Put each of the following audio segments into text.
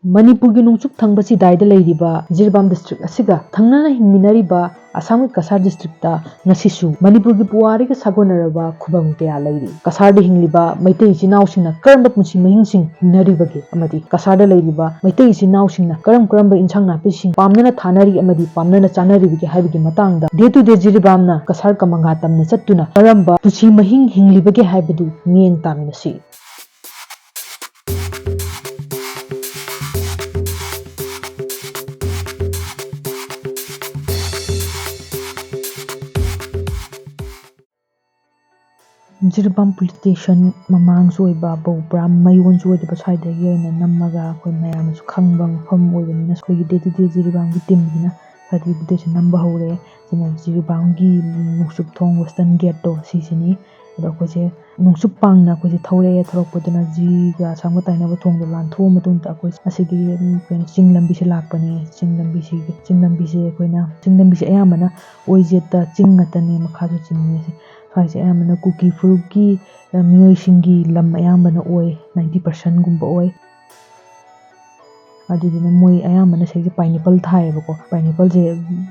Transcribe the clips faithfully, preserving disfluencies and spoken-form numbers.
ꯃꯅꯤꯄꯨꯔꯒꯤ ꯅꯣꯡꯆꯨꯞ ꯊꯪꯕ ꯆꯤꯗꯥꯏꯗ ꯂꯩꯔꯤꯕ ꯖꯤꯔꯤꯕꯥꯝ ꯗꯤꯁꯇ꯭ꯔꯤꯛ ꯑꯁꯤꯒ ꯊꯪꯅꯅ ꯍꯤꯡꯃꯤꯟꯅꯔꯤꯕ ꯑꯁꯥꯝꯒꯤ ꯀꯁꯥꯔ ꯗꯤꯁꯇ꯭ꯔꯤꯛꯇ ꯉꯁꯤꯁꯨ ꯃꯅꯤꯄꯨꯔꯒꯤ ꯄꯨꯋꯥꯔꯤꯒ ꯁꯥꯒꯣꯟꯅꯔꯕ ꯈꯨꯕꯝ ꯀꯌꯥ ꯂꯩꯔꯤ꯫ ꯀꯁꯥꯔꯗ ꯍꯤꯡꯂꯤꯕ ꯃꯩꯇꯩ ꯏꯆꯤꯟ ꯏꯅꯥꯎꯁꯤꯡꯅ ꯀꯔꯝꯕ ꯄꯨꯟꯁꯤ ꯃꯍꯤꯡꯁꯤꯡ ꯍꯤꯡꯅꯔꯤꯕꯒꯦ ꯑꯃꯗꯤ ꯀꯁꯥꯔꯗ ꯂꯩꯔꯤꯕ ꯃꯩꯇꯩ ꯏꯆꯤꯟ ꯏꯅꯥꯎꯁꯤꯡꯅ ꯀꯔꯝ ꯀꯔꯝꯕ ꯏꯟꯁꯥꯡ ꯅꯥꯄꯤꯁꯤꯡ ꯄꯥꯝꯅꯅ ꯊꯥꯅꯔꯤ ꯑꯃꯗꯤ ꯄꯥꯝꯅꯅ ꯆꯥꯅꯔꯤꯕꯒꯦ ꯍꯥꯏꯕꯒꯤ ꯃꯇꯥꯡꯗ Day to Day ꯖꯤꯔꯤꯕꯥꯝꯅ ꯀꯁꯥꯔ ꯀꯃꯪꯒꯥ ꯇꯝꯅ ꯆꯠꯇꯨꯅ ꯀꯔꯝꯕ ꯄꯨꯟꯁꯤ ꯃꯍꯤꯡ ꯍꯤꯡꯂꯤꯕꯒꯦ ꯍꯥꯏꯕꯗꯨ ꯃꯤꯠꯌꯦꯡ ꯇꯥꯃꯤꯟꯅꯁꯤ꯫ ꯖꯤꯔꯤꯕꯥꯝ ꯄꯨꯂꯤꯁ ꯁ꯭ꯇꯦꯁꯟ ꯃꯃꯥꯡꯁꯨ ꯑꯣꯏꯕ, ꯕꯧꯄ꯭ꯔꯥꯝ ꯃꯌꯣꯟꯁꯨ ꯑꯣꯏꯗꯕ, ꯁ꯭ꯋꯥꯏꯗꯒꯤ ꯑꯣꯏꯅ ꯅꯝꯃꯒ ꯑꯩꯈꯣꯏ ꯃꯌꯥꯝꯅꯁꯨ ꯈꯪꯕ ꯃꯐꯝ ꯑꯣꯏꯕꯅꯤꯅ ꯑꯩꯈꯣꯏꯒꯤ Day to Day ꯖꯤꯔꯤꯕꯥꯝꯒꯤ ꯇꯤꯝꯁꯤꯅ ꯁ꯭ꯋꯥꯏꯗꯒꯤ ꯚꯤꯗꯤꯑꯣꯁꯦ ꯅꯝꯕ ꯍꯧꯔꯦ꯫ ꯁꯤꯅ ꯖꯤꯔꯤꯕꯥꯝꯒꯤ ꯅꯣꯡꯆꯨꯞ ꯊꯣꯡ, ꯋꯦꯁꯇꯔꯟ ꯒꯦꯠꯇꯣ ꯁꯤꯁꯤꯅꯤ꯫ ꯑꯗꯣ ꯑꯩꯈꯣꯏꯁꯦ ꯅꯣꯡꯆꯨꯞ ꯄꯥꯡꯅ ꯑꯩꯈꯣꯏꯁꯦ ꯊꯧꯔꯛꯑꯦ꯫ ꯊꯧꯔꯛꯄꯗꯨꯅ ꯖꯤꯒ ꯑꯁꯥꯝꯒ ꯇꯥꯏꯅꯕ ꯊꯣꯡꯗꯣ ꯂꯥꯟꯊꯣꯛꯑ ꯃꯇꯨꯡꯗ ꯑꯩꯈꯣꯏ ꯑꯁꯤꯒꯤ, ꯎꯝ, ꯀꯩꯅꯣ, ꯆꯤꯡ ꯂꯝꯕꯤꯁꯦ ꯂꯥꯛꯄꯅꯦ꯫ ꯆꯤꯡ ꯂꯝꯕꯤꯁꯤꯒꯤ, ꯆꯤꯡ ꯂꯝꯕꯤꯁꯦ ꯑꯩꯈꯣꯏꯅ, ꯆꯤꯡ ꯂꯝꯕꯤꯁꯦ ꯑꯌꯥꯝꯕꯅ ꯑꯣꯏꯖꯦꯠꯇ ꯆꯤꯡ ꯉꯥꯛꯇꯅꯦ, ꯃꯈꯥꯁꯨ ꯆꯤꯡꯅꯤ꯫ ꯁ꯭ꯋꯥꯏꯁꯦ ꯑꯌꯥꯝꯕꯅ ꯀꯨꯀꯤ ꯐꯨꯔꯨꯞꯀꯤ, ꯑ, ꯃꯤꯑꯣꯏꯁꯤꯡꯒꯤ ꯂꯝ ꯑꯌꯥꯝꯕꯅ ꯑꯣꯏ, ninety percent ꯒꯨꯝꯕ ꯑꯣꯏ꯫ ꯑꯗꯨꯗꯨꯅ ꯃꯣꯏ ꯑꯌꯥꯝꯕꯅ ꯁꯤꯒꯤ pineapple ꯊꯥꯏꯌꯦꯕꯀꯣ꯫ Pineapple ꯁꯦ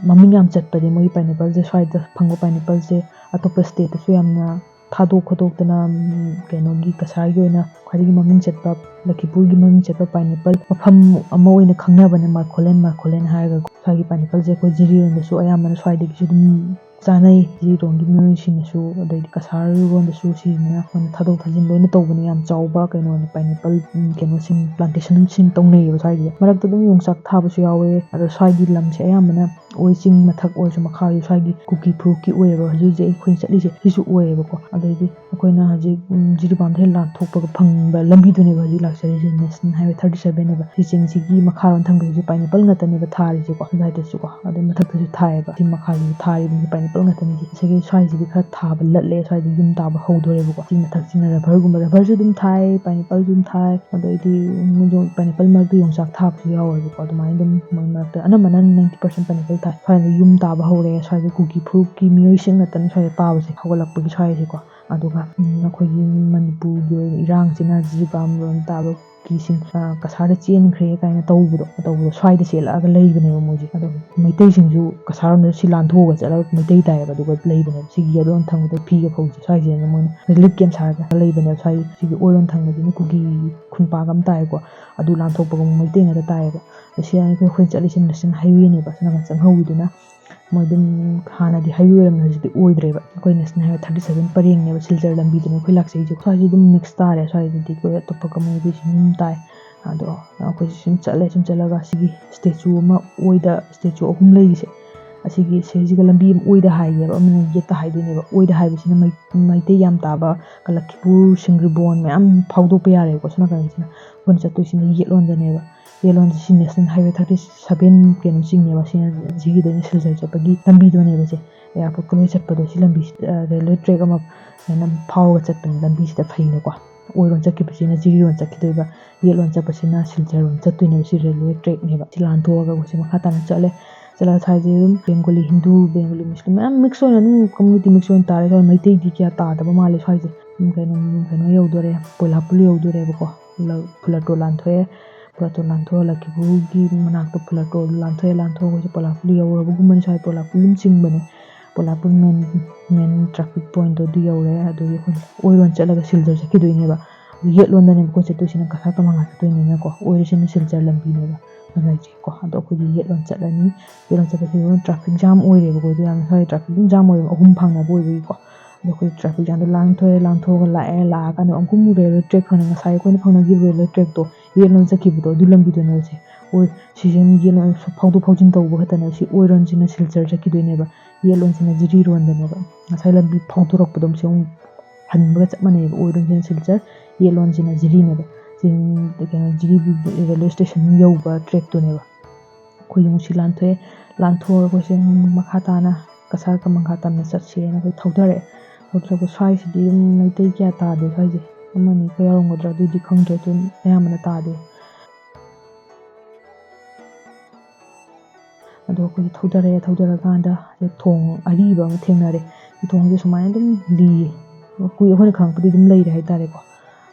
ꯃꯃꯤꯡ ꯌꯥꯝ ꯆꯠꯄꯗꯤ, ꯃꯣꯏꯒꯤ pineapple ꯁꯦ, ꯁ꯭ꯋꯥꯏꯗ ꯐꯪꯕ pineapple ꯁꯦ ꯑꯇꯣꯞꯄ state ꯇꯁꯨ ꯌꯥꯝꯅ ꯊꯥꯗꯣꯛ ꯈꯣꯠꯇꯣꯛꯇꯅ, ꯎꯝ, ꯀꯩꯅꯣꯒꯤ, ꯀꯁꯥꯔꯒꯤ ꯑꯣꯏꯅ ꯈ꯭ꯋꯥꯏꯗꯒꯤ ꯃꯃꯤꯡ ꯆꯠꯄ, ꯂꯈꯤꯄꯨꯔꯒꯤ ꯃꯃꯤꯡ ꯆꯠꯄ pineapple ꯃꯐꯝ ꯑꯃ ꯑꯣꯏꯅ ꯈꯪꯅꯕꯅꯦ, ꯃꯥꯔꯀꯣꯂꯦꯟ, ꯃꯥꯔꯀꯣꯂꯦꯟ ꯍꯥꯏꯔꯒꯀꯣ꯫ ꯁ꯭ꯋꯥꯏꯒꯤ pineapple ꯁꯦ ꯑꯩꯈꯣꯏ ꯖꯤꯔꯤꯔꯣꯝꯗꯁꯨ ꯑꯌꯥꯝꯕꯅ ꯁ꯭ꯋꯥꯏꯗꯒꯤꯁꯨ ꯑꯗꯨꯝ ꯆꯥꯅꯩ꯫ ꯖꯤꯔꯤꯔꯣꯝꯒꯤ ꯃꯤꯑꯣꯏꯁꯤꯡꯅꯁꯨ, ꯑꯗꯩꯗꯤ ꯀꯁꯥꯔꯔꯣꯝꯗꯁꯨ ꯁꯤꯁꯤꯅ ꯑꯩꯈꯣꯏꯅ ꯊꯥꯗꯣꯛ ꯊꯥꯖꯤꯟ ꯂꯣꯏꯅ ꯇꯧꯕꯅꯦ꯫ ꯌꯥꯝ ꯆꯥꯎꯕ ꯀꯩꯅꯣꯅꯦ, pineapple, ꯎꯝ, ꯀꯩꯅꯣꯁꯤꯡ, plantation ꯁꯤꯡ ꯇꯧꯅꯩꯌꯦꯕ ꯁ꯭ꯋꯥꯏꯁꯤꯗ꯫ ꯃꯔꯛꯇ ꯑꯗꯨꯝ ꯌꯣꯡꯆꯥꯛ ꯊꯥꯕꯁꯨ ꯌꯥꯎꯋꯦ꯫ ꯑꯗꯣ ꯁ꯭ꯋꯥꯏꯒꯤ ꯂꯝꯁꯦ ꯑꯌꯥꯝꯕꯅ ꯑꯣꯏ, ꯆꯤꯡ ꯃꯊꯛ ꯑꯣꯏꯔꯁꯨ ꯃꯈꯥ ꯑꯣꯏꯔꯁꯨ ꯁ꯭ꯋꯥꯏꯒꯤ ꯀꯨꯀꯤ ꯐꯨꯔꯨꯞꯀꯤ ꯑꯣꯏꯌꯦꯕ꯫ ꯍꯧꯖꯤꯛ ꯍꯧꯖꯤꯛ ꯑꯩꯈꯣꯏꯅ ꯆꯠꯂꯤꯁꯦ ꯁꯤꯁꯨ ꯑꯣꯏꯌꯦꯕꯀꯣ꯫ ꯑꯗꯩꯗꯤ ꯑꯩꯈꯣꯏꯅ ꯍꯧꯖꯤꯛ, ꯎꯝ, ꯖꯤꯔꯤꯕꯥꯝꯗ ꯍꯦꯛ ꯂꯥꯟꯊꯣꯛꯄꯒ ꯐꯪꯕ ꯂꯝꯕꯤꯗꯨꯅꯦꯕ ꯍꯧꯖꯤꯛ ꯂꯥꯛꯆꯔꯤꯁꯦ, National Highway thirty seven ꯅꯦꯕ꯫ ꯁꯤ ꯆꯤꯡꯁꯤꯒꯤ ꯃꯈꯥꯔꯣꯝ ꯊꯪꯕꯁꯤꯁꯨ pineapple ꯉꯥꯛꯇꯅꯦꯕ ꯊꯥꯔꯤꯁꯦꯀꯣ꯫ ꯑꯗꯨꯋꯥꯏꯗꯁꯨꯀꯣ, ꯑꯗꯩ ꯃꯊꯛꯇꯁꯨ ꯊꯥꯏꯌꯦꯕ꯫ ꯁꯤ ꯃꯈꯥꯒꯤꯁꯨ ꯊꯥꯔꯤꯕꯅꯤ, pineapple ꯉꯥꯛꯇꯅꯤ꯫ ꯁꯤ, ꯁꯤꯒꯤ ꯁ꯭ꯋꯥꯏꯁꯤꯗꯤ ꯈꯔ ꯊꯥꯕ ꯂꯠꯂꯦ, ꯁ꯭ꯋꯥꯏꯗꯤ ꯌꯨꯝ ꯇꯥꯕ ꯍꯧꯗꯣꯔꯦꯕꯀꯣ꯫ ꯁꯤ ꯃꯊꯛꯁꯤꯅ rubber ꯒꯨꯝꯕ, rubber ꯁꯨ ꯑꯗꯨꯝ ꯊꯥꯏ, pineapple ꯁꯨ ꯑꯗꯨꯝ ꯊꯥꯏ, ꯑꯗꯩꯗꯤ ꯃꯣꯏꯗꯣ pineapple ꯃꯔꯛꯇ ꯌꯣꯡꯆꯥꯛ ꯊꯥꯕꯁꯨ ꯌꯥꯎꯋꯦꯕꯀꯣ꯫ ꯑꯗꯨꯃꯥꯏꯅ ꯑꯗꯨꯝ ꯃꯣꯏ ꯃꯔꯛꯇ ꯑꯅꯝꯕꯅ ninety percent pineapple ꯊꯥꯏ꯫ ꯁ꯭ꯋꯥꯏꯗ ꯌꯨꯝ ꯇꯥꯕ ꯍꯧꯔꯦ, ꯁ꯭ꯋꯥꯏꯗ ꯀꯨꯀꯤ ꯐꯨꯔꯨꯞꯀꯤ ꯃꯤꯑꯣꯏꯁꯤꯡ ꯉꯥꯛꯇꯅꯤ ꯁ꯭ꯋꯥꯏꯗ ꯇꯥꯕꯁꯦ, ꯍꯧꯒꯠꯂꯛꯄꯒꯤ ꯁ꯭ꯋꯥꯏꯁꯦꯀꯣ꯫ ꯑꯗꯨꯒ, ꯎꯝ, ꯑꯩꯈꯣꯏꯒꯤ ꯃꯅꯤꯄꯨꯔꯒꯤ ꯑꯣꯏꯅ ꯏꯔꯥꯡꯁꯤꯅ ꯖꯤꯔꯤꯕꯥꯝ ꯂꯣꯝ ꯇꯥꯕ ꯀꯤ ꯃꯤꯁꯤꯡ ꯀꯁꯥꯔꯗ ꯆꯦꯟꯈ꯭ꯔꯦ ꯀꯥꯏꯅ ꯇꯧꯕꯗꯣ, ꯇꯧꯕꯗꯣ ꯁ꯭ꯋꯥꯏꯗ ꯆꯦꯜꯂꯛꯑꯒ ꯂꯩꯕꯅꯦꯕ ꯃꯣꯏꯁꯦ꯫ ꯑꯗꯣ ꯃꯩꯇꯩꯁꯤꯡꯁꯨ ꯀꯁꯥꯔ ꯂꯣꯝꯗ ꯁꯤ ꯂꯥꯟꯊꯣꯛꯑꯒ ꯆꯠꯂꯒ ꯃꯩꯇꯩ ꯇꯥꯏꯌꯦꯕ, ꯑꯗꯨꯒ ꯂꯩꯕꯅꯦꯕ꯫ ꯁꯤꯒꯤ ꯌꯦꯠꯂꯣꯟ ꯊꯪꯕꯗ ꯐꯤꯒ ꯐꯧꯁꯦ ꯁ꯭ꯋꯥꯏꯁꯤꯗꯅ ꯃꯣꯏꯅ ꯔꯤꯂꯤꯐ ꯀꯦꯝ ꯁꯥꯔꯒ ꯂꯩꯕꯅꯦꯕ꯫ ꯁ꯭ꯋꯥꯏ ꯁꯤꯒꯤ ꯑꯣꯏꯔꯣꯟ ꯊꯪꯕꯁꯤꯅ ꯀꯨꯀꯤ ꯈꯨꯟꯄꯥꯛ ꯑꯃ ꯇꯥꯏꯀꯣ, ꯑꯗꯨ ꯂꯥꯟꯊꯣꯛꯄꯒ ꯑꯃꯨꯛ ꯃꯩꯇꯩ ꯉꯥꯛꯇ ꯇꯥꯏꯌꯦꯕ꯫ ꯑꯗꯣ ꯁꯤ ꯑꯩꯈꯣꯏ ꯆꯠꯂꯤꯁꯦ ꯅꯦꯁꯅꯦꯜ ꯍꯥꯏꯋꯦꯅꯦꯕ, ꯁꯤ ꯅꯪꯅ ꯆꯪꯍꯧꯋꯤꯗꯨꯅ꯫ ꯃꯣꯏ ꯑꯗꯨꯝ ꯍꯥꯟꯅꯗꯤ ꯍꯥꯏꯋꯦ ꯑꯣꯏꯔꯝꯃꯦ, ꯍꯧꯖꯤꯛꯇꯤ ꯑꯣꯏꯗ꯭ꯔꯦꯕ꯫ ꯑꯩꯈꯣꯏ ꯅꯦꯁꯅꯦꯜ ꯍꯥꯏꯋꯦ ꯊꯥꯔꯇꯤ ꯁꯚꯦꯟ ꯄꯔꯦꯡꯅꯦꯕ ꯁꯤꯜꯆꯔ ꯂꯝꯕꯤꯗꯨꯅ ꯑꯩꯈꯣꯏ ꯂꯥꯛꯆꯩꯁꯦ꯫ ꯁ꯭ꯋꯥꯏꯁꯦ ꯑꯗꯨꯝ ꯃꯤꯛꯁ ꯇꯥꯔꯦ, ꯁ꯭ꯋꯥꯏꯗꯗꯤ ꯑꯩꯈꯣꯏ ꯑꯇꯣꯞꯄ ꯀꯝꯃ꯭ꯌꯨꯅꯤꯇꯤꯁꯨ ꯑꯗꯨꯝ ꯇꯥꯏ꯫ ꯑꯗꯣ ꯑꯩꯈꯣꯏꯁꯦ ꯁꯨꯝ ꯆꯠꯂꯦ, ꯁꯨꯝ ꯆꯠꯂꯒ ꯁꯤꯒꯤ ꯁ꯭ꯇꯦꯆꯨ ꯑꯃ, ꯑꯣꯏꯗ ꯁ꯭ꯇꯦꯆꯨ ꯑꯍꯨꯝ ꯂꯩꯔꯤꯁꯦ, ꯑꯁꯤꯒꯤ ꯁꯤꯁꯤꯒ ꯂꯝꯕꯤ ꯑꯃ ꯑꯣꯏꯗ ꯍꯥꯏꯒꯦꯕ, ꯑꯃꯅ ꯌꯦꯠꯇ ꯍꯥꯏꯗꯣꯏꯅꯦꯕ꯫ ꯑꯣꯏꯗ ꯍꯥꯏꯕꯁꯤꯅ ꯃꯩ-, ꯃꯩꯇꯩ ꯌꯥꯝ ꯇꯥꯕ ꯂꯛꯈꯤꯄꯨꯔ, ꯁꯤꯡꯒ꯭ꯔꯤꯕꯣꯟ ꯃꯌꯥꯝ ꯐꯥꯎꯗꯣꯛꯄ ꯌꯥꯔꯦꯕꯀꯣ꯫ ꯁꯣꯝ ꯅꯥꯀꯟꯁꯤꯅ ꯑꯩꯈꯣꯏꯅ ꯆꯠꯇꯣꯏꯁꯤꯅ ꯌꯦꯠꯂꯣꯝꯗꯅꯦꯕ꯫ ꯌꯦꯠꯂꯣꯝꯁꯤ ꯁꯤ ꯅꯦꯁꯅꯦꯜ ꯍꯥꯏꯋꯦ ꯊꯥꯔꯇꯤ ꯁꯚꯦꯟ ꯀꯩꯅꯣ ꯆꯤꯡꯉꯦꯕ꯫ ꯁꯤꯅ ꯁꯤꯒꯤꯗꯩꯅ ꯁꯤꯜꯆꯔ ꯆꯠꯄꯒꯤ ꯂꯝꯕꯤꯗꯨꯅꯦꯕ ꯁꯦ꯫ ꯑꯦꯌꯥꯔꯄꯣꯔꯠꯀ ꯂꯣꯏ ꯆꯠꯄꯗꯣ ꯁꯤ ꯂꯝꯕꯤꯁꯤꯗ, ꯑ, ꯔꯦꯜꯋꯦ ꯇ꯭ꯔꯦꯛ ꯑꯃ ꯁꯨꯃꯥꯏꯅ ꯐꯥꯎꯔꯒ ꯆꯠꯄꯅꯤ꯫ ꯂꯝꯕꯤꯁꯤꯗ ꯐꯩꯅꯀꯣ꯫ ꯑꯣꯏꯔꯣꯝ ꯆꯠꯈꯤꯕꯁꯤꯅ ꯖꯤꯔꯤꯔꯣꯝ ꯆꯠꯈꯤꯗꯣꯏꯕ, ꯌꯦꯠꯂꯣꯝ ꯆꯠꯄꯁꯤꯅ ꯁꯤꯜꯆꯔꯔꯣꯝ ꯆꯠꯇꯣꯏꯅꯦꯕ꯫ ꯁꯤ ꯔꯦꯜꯋꯦ ꯇ꯭ꯔꯦꯛꯅꯦꯕ꯫ ꯁꯤ ꯂꯥꯟꯊꯣꯛꯑꯒ ꯑꯩꯈꯣꯏꯁꯦ ꯃꯈꯥ ꯇꯥꯅ ꯆꯠꯂꯦ꯫ ꯆꯠꯂꯒ ꯁ꯭ꯋꯥꯏꯁꯦ ꯑꯗꯨꯝ ꯕꯦꯡꯒꯣꯂꯤ ꯍꯤꯟꯗꯨ, ꯕꯦꯡꯒꯣꯂꯤ ꯃꯨꯁꯂꯤꯝ ꯃꯌꯥꯝ ꯃꯤꯛꯁ ꯑꯣꯏꯅ ꯑꯗꯨꯝ ꯀꯝꯃ꯭ꯌꯨꯅꯤꯇꯤ ꯃꯤꯛꯁ ꯑꯣꯏꯅ ꯇꯥꯔꯦ꯫ ꯁ꯭ꯋꯥꯏ ꯃꯩꯇꯩꯗꯤ ꯀꯌꯥ ꯇꯥꯗꯕ ꯃꯥꯜꯂꯦ ꯁ꯭ꯋꯥꯏꯁꯦ꯫ ꯎꯝ, ꯀꯩꯅꯣ, ꯀꯩꯅꯣ ꯌꯧꯗꯣꯔꯦ, ꯄꯣꯏꯂꯥꯄꯨꯜ ꯌꯧꯗꯣꯔꯦꯕꯀꯣ꯫ ꯂ-, ꯐꯨꯂꯇꯣ ꯂꯥꯟꯊꯣꯛꯑꯦ꯫ ꯐꯨꯂꯇꯣ ꯂꯥꯟꯊꯣꯛꯑ ꯂꯛꯈꯤꯄꯨꯔꯒꯤ ꯃꯅꯥꯛꯇ ꯐꯨꯂꯇꯣ ꯂꯥꯟꯊꯣꯛꯑꯦ꯫ ꯂꯥꯟꯊꯣꯛꯑꯒ ꯑꯩꯈꯣꯏꯁꯦ ꯄꯣꯏꯂꯥꯄꯨꯜ ꯌꯧꯔꯕꯒꯨꯝꯕꯅꯤ꯫ ꯁ꯭ꯋꯥꯏ ꯄꯣꯏꯂꯥꯄꯨꯜ ꯑꯗꯨꯝ ꯆꯤꯡꯕꯅꯦ꯫ ꯄꯣꯏꯂꯥꯄꯨꯜ ꯃꯦꯟ, ꯃꯦꯟ ꯇ꯭ꯔꯥꯐꯤꯛ ꯄꯣꯏꯟꯠꯇꯣ ꯑꯗꯨ ꯌꯧꯔꯦ꯫ ꯑꯗꯨꯒꯤ ꯑꯩꯈꯣꯏ ꯑꯣꯏꯔꯣꯝ ꯆꯠꯂꯒ ꯁꯤꯜꯆꯔ ꯆꯠꯈꯤꯗꯣꯏꯅꯦꯕ꯫ ꯌꯦꯠꯂꯣꯝꯗꯅꯦꯕ ꯑꯩꯈꯣꯏ ꯆꯠꯇꯣꯏꯁꯤꯅ ꯀꯁꯥꯔ ꯀꯃꯪꯒꯥ ꯆꯠꯇꯣꯏꯅꯤꯅꯀꯣ꯫ ꯑꯣꯏꯔꯤꯁꯤꯅ ꯁꯤꯜꯆꯔ ꯂꯝꯕꯤꯅꯦꯕ꯫ ꯑꯗꯨꯅ ꯍꯧꯖꯤꯛꯀꯣ꯫ ꯑꯗꯣ ꯑꯩꯈꯣꯏꯒꯤ ꯌꯦꯠꯂꯣꯝ ꯆꯠꯂꯅꯤ꯫ ꯌꯦꯠꯂꯣꯝ ꯆꯠꯄꯁꯤꯗ ꯑꯗꯨꯝ ꯇ꯭ꯔꯥꯐꯤꯛ ꯖꯥꯝ ꯑꯣꯏꯔꯦꯕꯀꯣ꯫ ꯑꯗꯨ ꯌꯥꯝꯅ ꯁ꯭ꯋꯥꯏ ꯇ꯭ꯔꯥꯐꯤꯛ ꯑꯗꯨꯝ ꯖꯥꯝ ꯑꯣꯏꯔꯦꯕ, ꯑꯍꯨꯝ ꯐꯪꯅꯕ ꯑꯣꯏꯕꯒꯤꯀꯣ꯫ ꯑꯗꯣ ꯑꯩꯈꯣꯏ ꯇ꯭ꯔꯥꯐꯤꯛ ꯖꯥꯝꯗꯣ ꯂꯥꯟꯊꯣꯛꯑꯦ, ꯂꯥꯟꯊꯣꯛꯑꯒ ꯂꯥꯛꯑꯦ, ꯂꯥꯛꯑꯀꯥꯟꯗ ꯑꯃꯨꯛ ꯔꯦꯜꯋꯦ ꯇ꯭ꯔꯦꯛ ꯐꯪꯅ, ꯉꯁꯥꯏ ꯑꯩꯈꯣꯏꯅ ꯐꯪꯅꯈꯤꯕ ꯔꯦꯜꯋꯦ ꯇ꯭ꯔꯦꯛꯇꯣ ꯌꯦꯠꯂꯣꯝ ꯆꯠꯈꯤꯕꯗꯣ ꯑꯗꯨ ꯂꯝꯕꯤꯗꯨꯅꯦꯕ ꯁꯦ꯫ ꯑꯣꯏ, ꯁꯤꯁꯦ ꯑꯗꯨꯝ ꯌꯦꯠꯂꯣꯝ ꯐꯥꯎꯗꯣꯛ ꯐꯥꯎꯖꯤꯟ ꯇꯧꯕ ꯈꯛꯇꯅꯦꯕ꯫ ꯁꯤ ꯑꯣꯏꯔꯣꯝꯁꯤꯅ ꯁꯤꯜꯆꯔ ꯆꯠꯈꯤꯗꯣꯏꯅꯦꯕ, ꯌꯦꯠꯂꯣꯝꯁꯤꯅ ꯖꯤꯔꯤꯔꯣꯝꯗꯅꯦꯕ꯫ ꯉꯁꯥꯏ ꯂꯝꯕꯤ ꯐꯥꯎꯗꯣꯔꯛꯄꯗꯣ ꯁꯤ ꯑꯃꯨꯛ ꯍꯟꯕꯒ ꯆꯞ ꯃꯥꯟꯅꯩꯕ꯫ ꯑꯣꯏꯔꯣꯝꯁꯤꯅ ꯁꯤꯜꯆꯔ, ꯌꯦꯠꯂꯣꯝꯁꯤꯅ ꯖꯤꯔꯤꯅꯦꯕ꯫ ꯁꯤ ꯀꯩꯅꯣ, ꯖꯤꯔꯤ ꯔꯦꯜꯋꯦ ꯁ꯭ꯇꯦꯁꯟ ꯌꯧꯕ ꯇ꯭ꯔꯦꯛꯇꯨꯅꯦꯕ꯫ ꯑꯩꯈꯣꯏ ꯑꯃꯨꯛ ꯁꯤ ꯂꯥꯟꯊꯣꯛꯑꯦ꯫ ꯂꯥꯟꯊꯣꯛꯑꯒ ꯑꯩꯈꯣꯏꯁꯦ ꯃꯈꯥ ꯇꯥꯅ ꯀꯁꯥꯔ ꯀꯃꯪꯒꯥ ꯇꯝꯅ ꯆꯠꯁꯦꯅ ꯑꯩꯈꯣꯏ ꯊꯧꯗꯔꯛꯑꯦ꯫ ꯊꯧꯗꯔꯛꯄ ꯁ꯭ꯋꯥꯏꯁꯤꯗꯤ ꯑꯗꯨꯝ ꯃꯩꯇꯩ ꯀꯌꯥ ꯇꯥꯗꯦ ꯁ꯭ꯋꯥꯏꯁꯦ꯫ ꯑꯃꯅꯤ ꯈꯔ ꯌꯥꯎꯔꯝꯒꯗ꯭ꯔꯥ, ꯑꯗꯨꯏꯗꯤ ꯈꯪꯗ꯭ꯔꯦ, ꯑꯗꯨꯝ ꯑꯌꯥꯝꯕꯅ ꯇꯥꯗꯦ꯫ ꯑꯗꯣ ꯑꯩꯈꯣꯏ ꯊꯧꯗꯔꯛꯑꯦ, ꯊꯧꯗꯔꯀꯥꯟꯗ ꯊꯣꯡ ꯑꯔꯤꯕ ꯑꯃ ꯊꯦꯡꯅꯔꯦ꯫ ꯊꯣꯡꯁꯦ ꯁꯨꯃꯥꯏꯅ ꯑꯗꯨꯝ ꯂꯤꯌꯦ, ꯀꯨꯏ-, ꯑꯩꯈꯣꯏꯅ ꯈꯪꯉꯛꯄꯗꯤ ꯑꯗꯨꯝ ꯂꯩꯔꯦ ꯍꯥꯏꯇꯥꯔꯦꯀꯣ꯫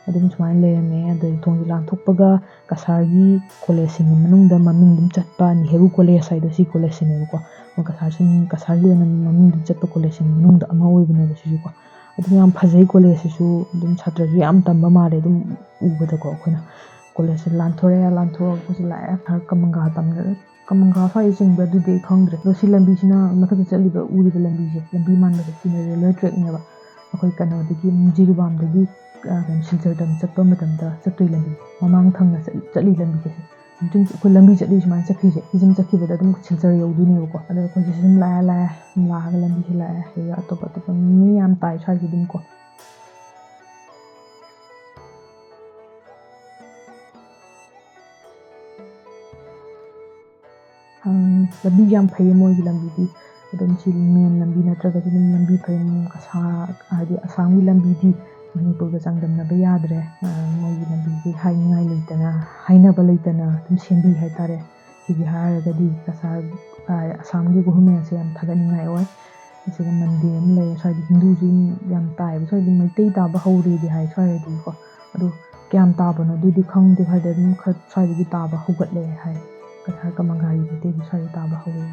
ꯑꯗꯨꯝ ꯁꯨꯃꯥꯏꯅ ꯂꯩꯔꯝꯃꯦ꯫ ꯑꯗꯩ ꯊꯣꯡꯁꯦ ꯂꯥꯟꯊꯣꯛꯄꯒ ꯀꯁꯥꯔꯒꯤ ꯀꯣꯂꯦꯖꯁꯤꯡꯒꯤ ꯃꯅꯨꯡꯗ ꯃꯃꯤꯡ ꯑꯗꯨꯝ ꯆꯠꯄ ꯅꯦꯍꯔꯨ ꯀꯣꯂꯦꯖ ꯍꯥꯏꯗꯣ ꯁꯤ ꯀꯣꯂꯦꯖꯁꯤꯅꯦꯕꯀꯣ꯫ ꯀꯁꯥꯔꯁꯤꯡ, ꯀꯁꯥꯔꯒꯤ ꯑꯣꯏꯅ ꯃꯃꯤꯡ ꯑꯗꯨꯝ ꯆꯠꯄ ꯀꯣꯂꯦꯖꯁꯤꯡꯒꯤ ꯃꯅꯨꯡꯗ ꯑꯃ ꯑꯣꯏꯕꯅꯦꯕ ꯁꯤꯁꯨꯀꯣ꯫ ꯑꯗꯨꯝ ꯌꯥꯝ ꯐꯖꯩ ꯀꯣꯂꯦꯖꯁꯤꯁꯨ, ꯑꯗꯨꯝ ꯁꯥꯇ꯭ꯔꯁꯨ ꯌꯥꯝ ꯇꯝꯕ ꯃꯥꯜꯂꯦ ꯑꯗꯨꯝ ꯎꯕꯗꯀꯣ꯫ ꯑꯩꯈꯣꯏꯅ ꯀꯣꯂꯦꯖꯁꯦ ꯂꯥꯟꯊꯣꯔꯛꯑꯦ, ꯂꯥꯟꯊꯣꯔꯛꯄꯁꯦ ꯂꯥꯛꯑꯦ, ꯁꯥꯔ ꯀꯃꯪꯒꯥ ꯇꯝꯅ ꯀꯃꯪꯒꯥ ꯁ꯭ꯋꯥꯏꯗ ꯆꯤꯡꯕ꯭ꯔꯥ ꯑꯗꯨꯗꯤ ꯑꯩ ꯈꯪꯗ꯭ꯔꯦ꯫ ꯑꯗꯣ ꯁꯤ ꯂꯝꯕꯤꯁꯤꯅ ꯃꯊꯛꯇ ꯆꯠꯂꯤꯕ, ꯎꯔꯤꯕ ꯂꯝꯕꯤꯁꯦ, ꯂꯝꯕꯤ ꯃꯥꯟꯕꯗ ꯁꯤꯅ ꯔꯦꯜꯋꯦ ꯇ꯭ꯔꯦꯛꯅꯦꯕ꯫ ꯑꯩꯈꯣꯏ ꯀꯩꯅꯣꯗꯒꯤ, ꯖꯤꯔꯤꯕꯥꯝꯗꯒꯤ, ꯑ, ꯀꯩꯅꯣ, ꯁꯤꯜꯆꯔꯗ ꯑꯃꯨꯛ ꯆꯠꯄ ꯃꯇꯝꯗ ꯆꯠꯇꯣꯏ ꯂꯝꯕꯤ, ꯃꯃꯥꯡ ꯊꯪꯅ ꯆꯠ-, ꯆꯠꯂꯤ ꯂꯝꯕꯤꯁꯦ꯫ ꯑꯗꯨꯝ ꯑꯩꯈꯣꯏ ꯂꯝꯕꯤ ꯆꯠꯂꯤ ꯁꯨꯃꯥꯏꯅ ꯆꯠꯈ꯭ꯔꯤꯁꯦ, ꯁꯤꯁꯨꯝ ꯆꯠꯈꯤꯕꯗ ꯑꯗꯨꯝ ꯁꯤꯜꯆꯔ ꯌꯧꯗꯣꯏꯅꯦꯕꯀꯣ꯫ ꯑꯗꯣ ꯑꯩꯈꯣꯏꯁꯦ ꯁꯨꯝ ꯂꯥꯛꯑꯦ, ꯂꯥꯛꯑꯦ, ꯂꯥꯛꯑꯒ ꯂꯝꯕꯤꯁꯦ ꯂꯥꯛꯑꯦ꯫ ꯑꯗꯨꯒ ꯑꯇꯣꯞ ꯑꯇꯣꯞꯄ ꯃꯤ ꯌꯥꯝ ꯇꯥꯏ ꯁ꯭ꯋꯥꯏꯁꯦ ꯑꯗꯨꯝ ꯀꯣ꯫ ꯂꯝꯕꯤ ꯌꯥꯝ ꯐꯩꯌꯦ ꯃꯣꯏꯒꯤ ꯂꯝꯕꯤꯗꯤ꯫ ꯑꯗꯨꯝ ꯁꯤ ꯃꯦꯟ ꯂꯝꯕꯤ ꯅꯠꯇ꯭ꯔꯒꯁꯨ ꯑꯗꯨꯝ ꯂꯝꯕꯤ ꯐꯩ꯫ ꯀꯁꯥ-, ꯍꯥꯏꯗꯤ ꯑꯁꯥꯝꯒꯤ ꯂꯝꯕꯤꯗꯤ ꯃꯅꯤꯄꯨꯔꯒ ꯆꯥꯡꯗꯝꯅꯕ ꯌꯥꯗ꯭ꯔꯦ꯫ ꯃꯣꯏꯒꯤ ꯂꯝꯕꯤꯗꯤ ꯍꯥꯏꯅꯤꯡꯉꯥꯏ ꯂꯩꯇꯅ, ꯍꯥꯏꯅꯕ ꯂꯩꯇꯅ ꯑꯗꯨꯝ ꯁꯦꯝꯕꯤ ꯍꯥꯏꯇꯥꯔꯦ꯫ ꯁꯤꯒꯤ ꯍꯥꯏꯔꯒꯗꯤ ꯀꯁꯥꯔ, ꯑꯁꯥꯝꯒꯤ ꯒꯣꯚꯔꯃꯦꯟꯁꯦ ꯌꯥꯝ ꯊꯥꯒꯠꯅꯤꯡꯉꯥꯏ ꯑꯣꯏ꯫ ꯑꯁꯤꯒ ꯃꯟꯗꯤꯔ ꯑꯃ ꯂꯩꯌꯦ꯫ ꯁ꯭ꯋꯥꯏꯗ ꯍꯤꯟꯗꯨꯁꯨ ꯌꯥꯝ ꯇꯥꯏꯌꯦꯕ꯫ ꯁ꯭ꯋꯥꯏꯗꯤ ꯃꯩꯇꯩ ꯇꯥꯕ ꯍꯧꯔꯦꯗꯤ ꯍꯥꯏ ꯁ꯭ꯋꯥꯏꯗꯗꯤꯀꯣ꯫ ꯑꯗꯣ ꯀꯌꯥꯝ ꯇꯥꯕꯅꯣ ꯑꯗꯨꯗꯤ ꯈꯪꯗꯦ꯫ ꯁ꯭ꯋꯥꯏꯗ ꯑꯗꯨꯝ ꯈꯔ ꯁ꯭ꯋꯥꯏꯗꯒꯤ ꯇꯥꯕ ꯍꯧꯒꯠꯂꯦ ꯍꯥꯏ꯫ ꯀꯁꯥꯔ ꯀꯃꯪꯒꯥꯔꯤ ꯃꯩꯇꯩꯗꯤ ꯁ꯭ꯋꯥꯏꯗ ꯇꯥꯕ ꯍꯧꯔꯦ꯫